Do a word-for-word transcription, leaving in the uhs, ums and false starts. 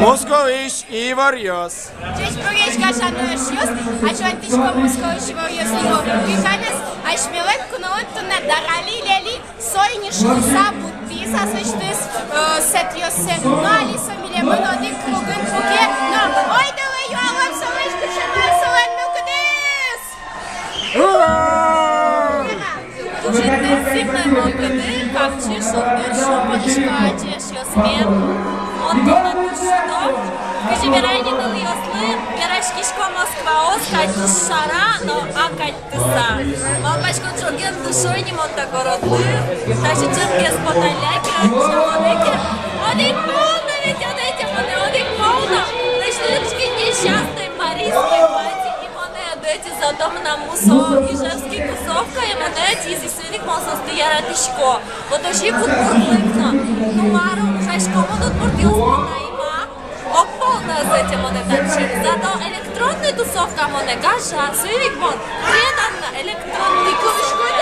Мускоысь иворъёс. Ӟечбуресь, гажано эшъёс! Азьланьтӥсько Мускоысь иворъёс нимо люканэз. Асьмелэн кунолэн туннэ Дарали Лели, со ини шуыса будӥз аслэсьтыз, э, сетъёссэ. Но али со милемын одӥг кругын пуке. Но ойдолэ юалом солэсь, кыӵе мае солэн мылкыдыз. Туж интенсивной мылкыды, капчи шулдыр шумпотӥсько адӟисьёсме. Мон туннэ туж шудо, кызьы верай ини нылъёслы, вераськисько Москваос кадь туж шара, но а кадь тыса. Малпасько, ӝоген дышо ини мон та городлы, таӵе ӵемгес поталля ке, ӵемгес поталля ке. Одӥг пол но ведь, одӥг пол но ведь, одӥг пол но. Значит, несчастной Марийской бати. Монэ ӧдӧдьы, зато мынам мусо Ижевский тусовка, и монэ ӧдъизы, соин ик мон соосты яратӥсько. Вот озьы ик удмуртлык но. Ну, мар, ужасько мон удмуртъёс понна, и ма. Огпол но ӧз ӧте монэ таӵе. Зато электронный тусовка монэ гажа, соин ик мон преданно электронный тусовка.